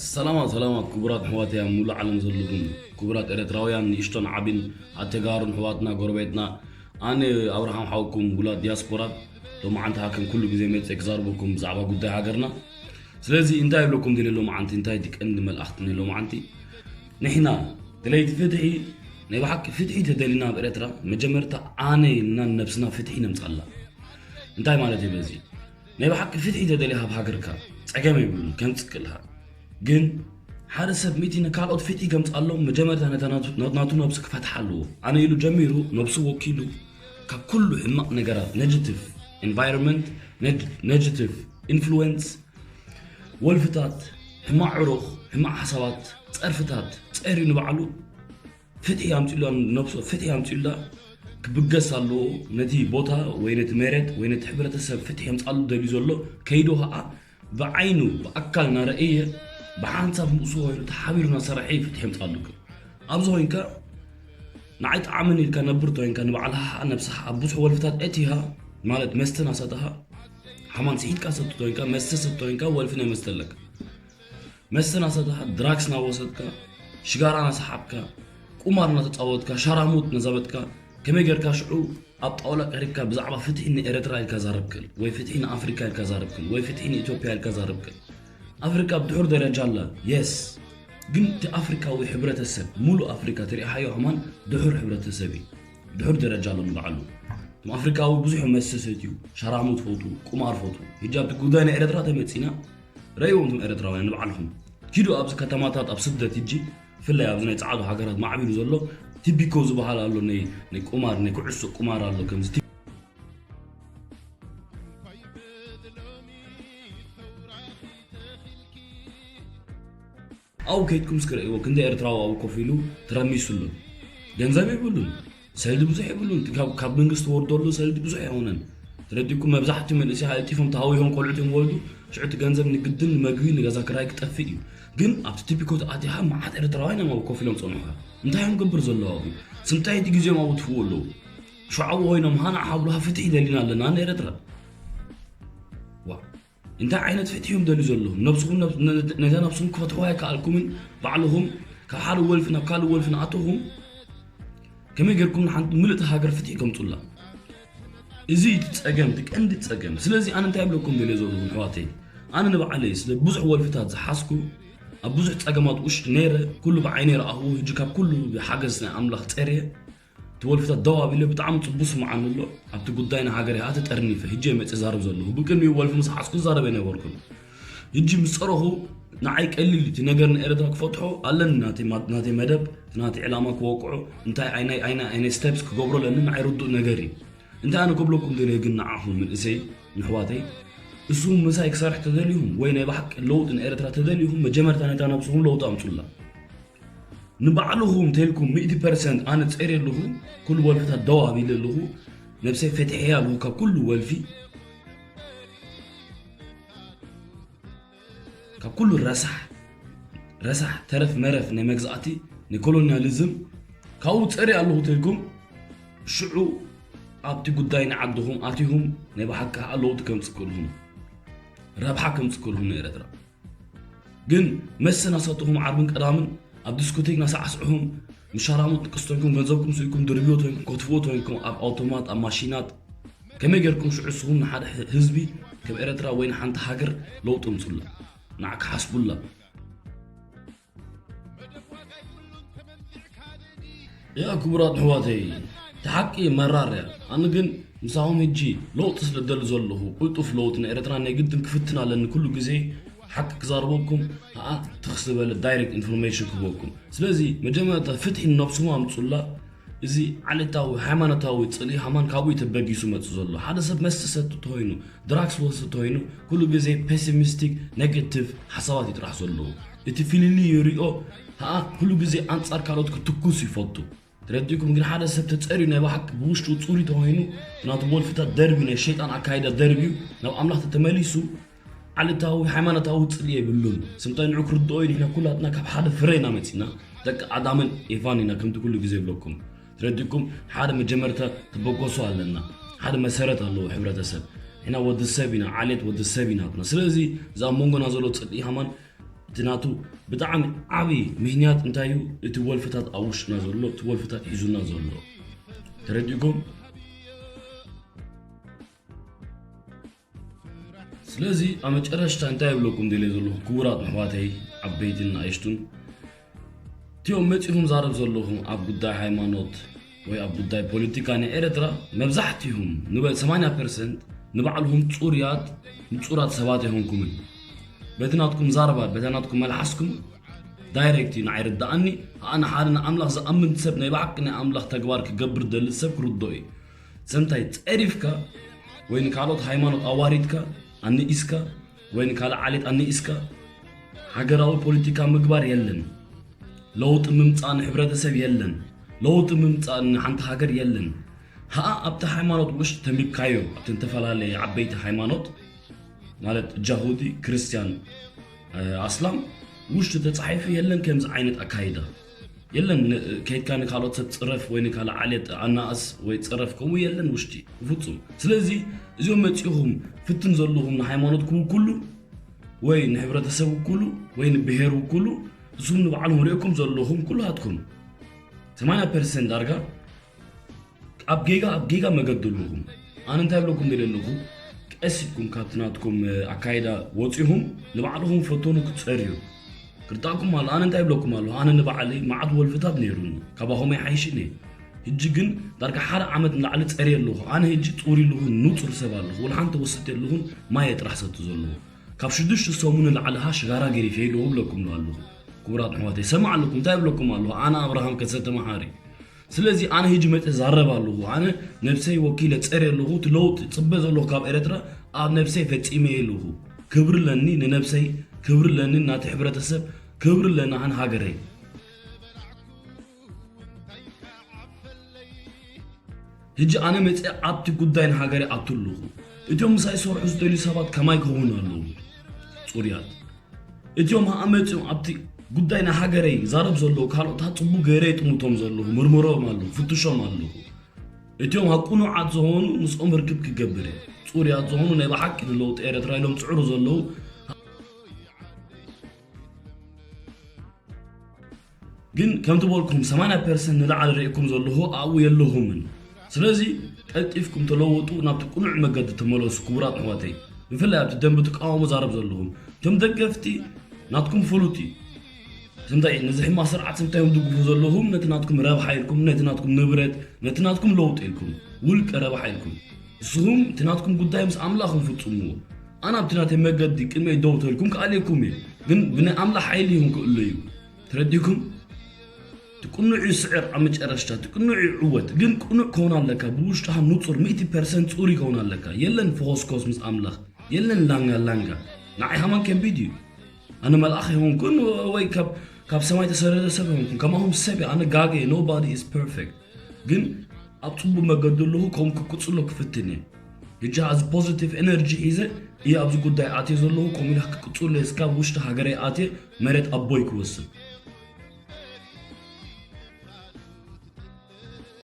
ሰላማት ሰላማት ክቡራት ኣሕዋተይ ኣብ ሙሉእ ዓለም ዘለኹም ክቡራት ኤርትራውያን ንእሽቶን ዓቢን ኣተጋሩን ኣሕዋትና ጎረቤትና፣ ኣነ ኣብርሃም ሓውኩም ውላድ ዲያስፖራ። ሎማዓንቲ ሃከም ኩሉ ግዜ መፅእ ክዛርበኩም ብዛዕባ ጉዳይ ሃገርና። ስለዚ እንታይ ይብለኩም ድልየ ሎማዓንቲ እንታይ ድቀንዲ መልኣኽቲ ናይ ሎማዓንቲ ንሕና ድለይቲ ፍትሒ፣ ናይ ብሓቂ ፍትሒ ተደሊና ኣብ ኤርትራ መጀመርታ ኣነ ኢልና ንነብስና ፍትሒ ነምፃላ። እንታይ ማለት እዩ በዚ? ናይ ብሓቂ ፍትሒ ተደልያ ኣብ ሃገርካ ጸገም የብሉን ከምጽእ ክእልኻ። ግን ሓደ ሰብ ሚእቲ ንካልኦት ፍትሒ ከምጽኣሎም መጀመርታ ነታ ናቱ ነብሱ ክፈትሓ ኣለዎ። ኣነ ኢሉ ጀሚሩ ነብሱ ወኪሉ ካብ ኩሉ ሕማቕ ነገራት፣ ነጅቲቭ ኤንቫይሮንመንት፣ ነጅቲቭ ኢንፍሉወንስ፣ ወልፍታት፣ ሕማቕ ዕሩኽ፣ ሕማቕ ሓሳባት፣ ጸርፍታት ጸርዩ ንባዕሉ ፍትሒ ኣምፅኡላ፣ ነብሶ ፍትሒ ኣምፅኡላ ክብገስ ኣለዎ። ነቲ ቦታ ወይ ነቲ መሬት ወይ ነቲ ሕብረተሰብ ፍትሒ የምፃሉ ደልዩ ዘሎ ከይዶ ከዓ ብዓይኑ ብኣካል እናረእየ ብሓንሳብ ምስኡ ኮይኑ ተሓቢሩ እናሰራሐ ፍትሒ የምፃሉ። ኣብዚ ኮይንካ ንዓይ ጣዕምን ኢልካ ነብር ተኮይንካ ንባዕልካ ከዓ ነብስካ ኣብ ብዙሕ ወልፍታት እቲካ ማለት መስተ ናሰተካ ሓማን ስሒትካ ሰቲ ተኮይንካ መስተ ሰቲ ተኮይንካ ወልፊ ናይ መስተ ኣለካ መስተ ናሰተኻ፣ ድራግስ ናወሰድካ፣ ሽጋራ ናሰሓብካ፣ ቁማር ናተጻወትካ፣ ሻራሙጥ ናዘበጥካ፣ ከመይ ጌርካ ሽዑ ኣብ ጣውላ ቀሪብካ ብዛዕባ ፍትሒ ንኤረትራ ኢልካ ዛረብ ክእል ወይ ፍትሒ ንኣፍሪካ ኢልካ ዛረብ ክእል ወይ ፍትሒ ንኢትዮጵያ ኢልካ ዛረብ ክእል? ኣፍሪካ ኣብ ድሑር ደረጃ ኣላ። የስ፣ ግን እቲ ኣፍሪካዊ ሕብረተሰብ ሙሉእ ኣፍሪካ ትሪኢካዮ ከማን ድሑር ሕብረተሰብ እዩ። ድሑር ደረጃ ኣሎ ንባዕሉ። እቶም ኣፍሪካዊ ብዙሕ መስተ ሰትዩ፣ ሻራሙጥ ፈቱ፣ ቁማር ፈቱ። ሕጂ ኣብቲ ጉዳይ ናይ ኤረትራ ተመጺና ረእይዎም እቶም ኤርትራውያን ንባዕልኹም ኪዱ ኣብዚ ከተማታት ኣብ ስደት ሕጂ ብፍላይ ኣብዚ ናይ ጻዕዱ ሃገራት ማዕቢሉ ዘሎ ቲቢኮ ዝበሃል ኣሎ ናይ ናይ ቁማር ናይ ኩዕሶ ቁማር ኣሎ ከምዚ ቲ- ኣብኡ ከይድኩም እስኪ ረእይዎ ክንደይ ኤርትራዊ ኣብኡ ኮፍ ኢሉ ተረሚሱ ኣሎ ገንዘብ የብሉን ሰልዲ ብዙሕ የብሉን። ካብ ካብ መንግስቲ ወርደሉ ሰልዲ ብዙሕ ኣይኮነን። ተረዲእኩም? መብዛሕትኡ መንእሰይ ኣልጢፎም ተሃዊሆም ቆልዑት እዮም ወልዱ። ሽዑ እቲ ገንዘብ ንግድን ንመግቢ ንገዛ ክራይ ክጠፍእ እዩ። ግን ኣብቲ ቲፒኮ ተኣቲኻ መዓት ኤርትራውያን እዮም ኣብ ኮፍ ኢሎም ጸንሑኻ። እንታይ እዮም ክገብር ዘለዉ ኣብኡ? ስንታይ እቲ ግዜኦም ኣብኡ ትፍዎ ኣለዉ? ሽዑ ኣብኡ ኮይኖም ሃና ሓብሉሃ ፍትሒ ደሊና ኣለና ንኤርትራ። ዋ እንታይ ዓይነት ፍትሒ እዮም ደልዩ ዘለዉ? ነብስኹም ነብ- ነ- ነታ ነብስኹም ክፈትሕዋ ኣይከኣልኩምን ባዕልኹም ካብ ሓደ ወልፊ ናብ ካልእ ወልፊ ንኣተኹም ከመይ ጌርኩም ንሓንቲ ምልእቲ ሃገር ፍትሒ ከምጹላ? እዚ እቲ ጸገም፣ እቲ ቀንዲ ጸገም። ስለዚ ኣነ እንታይ እብለኩም ደልየ ዘለኹ ኣሕዋተይ፣ ኣነ ንባዕለይ ስለ ብዙሕ ወልፍታት ዝሓዝኩ ኣብ ብዙሕ ጸገማት ውሽጢ ነይረ፣ ኩሉ ብዓይነይ ረኣኽዎ፣ ሕጂ ካብ ኩሉ ብሓገዝ ናይ ኣምላኽ ጸርየ እቲ ወልፍታት ደው ኣቢለ ብጣዕሚ ጽቡቅ ስምዓኒ ኣሎ። ኣብቲ ጉዳይ ንሃገር እያ ተጠርኒፈ። ሕጂ እየ መጽእ ዛረብ ዘለኹ። ብቅድሚኡ ወልፊ ምስ ሓዝኩ ዛረብ ኣይነበርኩን። ሕጂ ምስ ጸረኹ ንዓይ ቀሊል እዩ። እቲ ነገር ንኤርትራ ክፈትሖ ኣለኒ ናተይ ማ- ናተይ መደብ፣ እቲ ናተይ ዕላማ ክወቅዖ፣ እንታይ ኣይናይ ኣይናይ ኣይናይ ስቴፕስ ክገብሮ ኣለኒ ንዓይ ርዱእ ነገር እዩ። እንታይ ኣነ ክብለኩም ደልየ ግን ንዓኹም መንእሰይ ንሕዋተይ፣ እሱ ምሳይ ክሰርሕ ተደልዩኹም ወይ ናይ ብሓቂ ለውጢ ንኤርትራ ተደልዩኹም መጀመርታ ነታ ነብስኹም ለውጢ ኣምጹላ። ንባዕልኹም ተልኩም ሚእቲ ፐርሰንት ኣነ ጸርየ ኣለኹ፣ ኩሉ ወልፍታት ደው ኣቢለ ኣለኹ፣ ነብሰይ ፈትሐያ ኣለኹ ካብ ኩሉ ወልፊ፣ ካብ ኩሉ ረሳሕ ረሳሕ ተረፍ መረፍ ናይ መግዛእቲ ናይ ኮሎኒያሊዝም ካብኡ ጸርየ ኣለኹ ተልኩም ሽዑ ኣብቲ ጉዳይ ንዓድኹም ኣቲኹም ናይ ብሓቂ ኣለውቲ ከምጽእ ክእልኹም ረብሓ ከምጽእ ክእልኹም ንኤረትራ ግን መሰናሰትኹም ዓርብን ቀዳምን ኣብ ዲስኮቴክ ናሳዕስዕኹም ምሻራሙት ቅስቶይኩም ገንዘብኩም ስኢኩም ድርብዮ ተይንኩም ከትፍዎ ተይንኩም ኣብ ኣውቶማት ኣብ ማሽናት ከመይ ጌርኩም ሽዑ እስኹም ንሓደ ህ- ህዝቢ ከም ኤረትራ ወይ ንሓንቲ ሃገር ለውጢ ምጹላ ንዓ ክሓስቡላ ያ ክቡራት ኣሕዋተይ እቲ ሓቂ መራር እያ ኣነ ግን ምሳኹም ሕጂ ለውጢ ስለ ደሊ ዘለኹ ቅልጡፍ ለውጢ ንኤረትራ ናይ ግድን ክፍትን ኣለኒ ኩሉ ግዜ ሓቂ ክዛረበኩም ከዓ ትኽ ዝበለ ዳይሬክት ኢንፎርሜሽን ክህበኩም ስለዚ መጀመርታ ፍትሒ ንነብስኹም ኣምፁላ እዚ ዓሌታዊ ሃይማኖታዊ ፅልኢ ሃማን ካብኡ ተበጊሱ መፁ ዘሎ ሓደ ሰብ መስተ ሰቲ ተኮይኑ ድራግስ ወስድ ተኮይኑ ኩሉ ግዜ ፔሲሚስቲክ ኔጌቲቭ ሓሳባት እዩ ጥራሕ ዘለዎ እቲ ፍልልይ ይሪኦ ከዓ ኩሉ ግዜ ኣንፃር ካልኦት ክትኩስ ይፈቱ ተረዲእኩም ግን ሓደ ሰብ ተፀርዩ ናይ ብሓቂ ብውሽጡ ፅሩይ ተኮይኑ ናቱ ወልፍታት ደርቢ ናይ ሸይጣን ኣካይዳ ደርብዩ ናብ ኣምላኽ ተተመሊሱ ዓለታዊ ሃይማኖታዊ ፅሊ የብሉን ስምታይ ንዑ ክርድኦ እዩ ንሕና ኩላትና ካብ ሓደ ፍረ ኢና መፂና ደቂ ኣዳምን ኤቫን ኢና ከምቲ ኩሉ ግዜ ይብለኩም ትረዲእኩም ሓደ መጀመርታ ትበገሶ ኣለና ሓደ መሰረት ኣለዎ ሕብረተሰብ ንሕና ወዲ ሰብ ኢና ዓሌት ወዲ ሰብ ኢና ስለዚ እዚ ኣብ መንጎና ዘሎ ፅልኢ ሃማን እቲ ናቱ ብጣዕሚ ዓብዪ ምኽንያት እንታይ እዩ? እቲ ወልፍታት ኣብ ውሽጥና ዘሎ፣ እቲ ወልፍታት ሒዙና ዘሎ። ተረዲእኩም? ስለዚ ኣብ መጨረሽታ እንታይ ይብለኩም ደልየ ዘለኹ? ክቡራት ኣሕዋተይ፣ ዓበይትን ንኣሽቱን፣ እቲኦም መፂኹም ዛረብ ዘለኹም ኣብ ጉዳይ ሃይማኖት ወይ ኣብ ጉዳይ ፖለቲካ ናይ ኤረትራ፣ መብዛሕትኹም ንበል ሰማንያ ፐርሰንት ንባዕልኹም ፁርያት ንፁራት ሰባት ኣይኮንኩምን። በቲ ናትኩም ዛረባ፣ በታ ናትኩም መልሓስኩም ዳይሬክት እዩ ንዓይ ርዳኣኒ። ኣነ ሓደ ንኣምላኽ ዝኣምን ሰብ፣ ናይ ብሓቂ ናይ ኣምላኽ ተግባር ክገብር ደሊ ሰብ ክርድኦ እዩ። ሰምታይ ጸሪፍካ ወይ ንካልኦት ሃይማኖት ኣዋሪድካ ኣንኢስካ ወይ ንካልእ ዓሌት ኣንኢስካ ሃገራዊ ፖለቲካ ምግባር የለን። ለውጢ ምምጻእ ንሕብረተሰብ የለን። ለውጢ ምምጻእ ንሓንቲ ሃገር የለን። ሃኣ ኣብቲ ሃይማኖት ውሽጢ ተንቢብካዮ ኣብተን ተፈላለየ ዓበይቲ ሃይማኖት ማለት ጃሁዲ፣ ክርስትያን፣ ኣስላም ውሽጢ ተጻሒፉ የለን ከምዚ ዓይነት ኣካይዳ። የለን ን- ከይድካ ንካልኦት ሰብ ጽረፍ ወይ ንካልእ ዓሌት ኣናእስ ወይ ጽረፍ ከምኡ የለን ውሽጢ ብፍጹም። ስለዚ እዚኦም መጺኹም ፍትን ዘለኹም ንሃይማኖት ክውክሉ ወይ ንሕብረተሰብ ውክሉ ወይ ንብሄር ውክሉ ንስኹም ንባዕልኹም ርእኩም ዘለኹም ኩላትኩም ሰማንያ ፐርሰንት ዳርጋ ኣብ ጌጋ ኣብ ጌጋ መገዲ ኣለኹም። ኣነ እንታይ ብለኩም ደለ ኣለኹ? ቀስ ኢልኩም ካብቲ ናትኩም ኣካይዳ ወፂኹም ንባዕልኹም ፈተኑ ክትፀርዩ ክርጣኩም ኣሎ። ኣነ እንታይ ብለኩም ኣለኹ? ኣነ ንባዕለይ መዓት ወልፍታት ነይሩኒ፣ ካባኹም ኣይሓይሽን እየ። ሕጂ ግን ዳርጋ ሓደ ዓመት ንላዕሊ ፀርየ ኣለኹ። ኣነ ሕጂ ፅሩይ ኣለኹ፣ ንፁር ሰብ ኣለኹ። ወላ ሓንቲ ወስድ የለኹን፣ ማየ ጥራሕ ሰቲ ዘለኹ። ካብ ሽዱሽተ ሰሙን ንላዕሊ ሃ ሽጋራ ገሪፈ ኣለኹ ብለኩም ኣለኹ። ክቡራት ኣሕዋተይ ሰማዕ ኣለኩም፣ እንታይ ብለኩም ኣለኹ? ኣነ ኣብርሃም ከሰተ መሓሪ። ስለዚ ኣነ ሕጂ መፀ ዛረብ ኣለኹ። ኣነ ነብሰይ ወኪለ ፀርየ ኣለኹ። እቲ ለውጢ ፅበ ዘለኹ ካብ ኤረትራ ኣብ ነብሰይ ፈፂመ ኣለኹ። ክብሪ ኣለኒ ንነብሰይ፣ ክብሪ ኣለኒ ናቲ ሕብረተሰብ፣ ክብሪ ኣለኒ ኣነ ሃገረይ። ሕጂ ኣነ መፀ ኣብቲ ጉዳይ ንሃገረይ ኣቱ ኣለኹ። እቶም ምሳይ ዝሰርሑ ዝደልዩ ሰባት ከማይ ክኾኑ ኣለዉ። ፁርያት እቲኦም ሃኣ መፂኦም ኣብቲ ጉዳይ ናይ ሃገረይ ዛረብ ዘለዉ ካልኦት ጽቡቅ ገይረ ይጥምቶም ዘለኹ ምርምሮም ኣለኹ ፍትሾም ኣለኹ። እቲኦም ሃ ቅኑዓት ዝኾኑ ምስኦም ርክብ ክገብር እየ። ፁርያት ዝኾኑ ናይ ብሓቂ ንለውጢ ኤረትራ ኢሎም ፅዕሩ ዘለዉ ግን ከምቲ በልኩም ሰማንያ ፐርሰንት ንላዕሊ ርእኩም ዘለኹ ኣብኡ የለኹምን። ስለዚ ቀልጢፍኩም ተለወጡ፣ ናብቲ ቅኑዕ መገዲ ተመለሱ። ክቡራት ኣሕዋተይ፣ ብፍላይ ኣብቲ ደንቢ ትቃወሙ ዛረብ ዘለኹም እቶም ደገፍቲ ናትኩም ፍሉጥ እዩ። እንታይ ነዚ ሕማቅ ስርዓት እንታይ እዮም ድግፉ ዘለኹም? ነቲ ናትኩም ረብሓ ኢልኩም፣ ነቲ ናትኩም ንብረት፣ ነቲ ናትኩም ለውጢ ኢልኩም፣ ውልቀ ረብሓ ኢልኩም። ንስኹም እቲ ናትኩም ጉዳይ ምስ ኣምላኽኩም ፍጽምዎ። ኣነ ኣብቲ ናተይ መገዲ ቅድመይ ደው ተልኩም ክኣልየኩም እየ። ግን ብናይ ኣምላኽ ሓይሊ ይኹን ክእሎ እዩ። ተረዲእኩም? እቲ ቅኑዕ እዩ ስዕር ኣብ መጨረሽታ፣ እቲ ቅኑዕ እዩ ዕወት። ግን ቅኑዕ ከውን ኣለካ፣ ብውሽጥኻ ንጹር ሚእቲ ፐርሰንት ጽሩይ ከውን ኣለካ። የለን ፈኾስኮስ ምስ ኣምላኽ፣ የለን ላንጋ ላንጋ። ንዓይ ሃማን ከቢድ እዩ። ኣነ መልኣኽ ይኹንኩን ወይ ካብ ካብ ሰማይ ተሰረደ ሰብ ይኹንኩን፣ ከማኹም ሰብ እየ። ኣነ ጋገ፣ nobody is perfect። ግን ኣብ ጽቡቅ መገዲ ኣለኹ፣ ከም ክቅጽሎ ክፍትን እየ። ሕጂ እዚ ፖዚቲቭ ኤነርጂ ሒዘ እየ ኣብዚ ጉዳይ ኣትየ ዘለኹ፣ ከምኡ ኢለ ክቅጽሎ እየ። እስካብ ውሽጢ ሃገረይ ኣትየ መሬት ኣቦይ ክወስድ።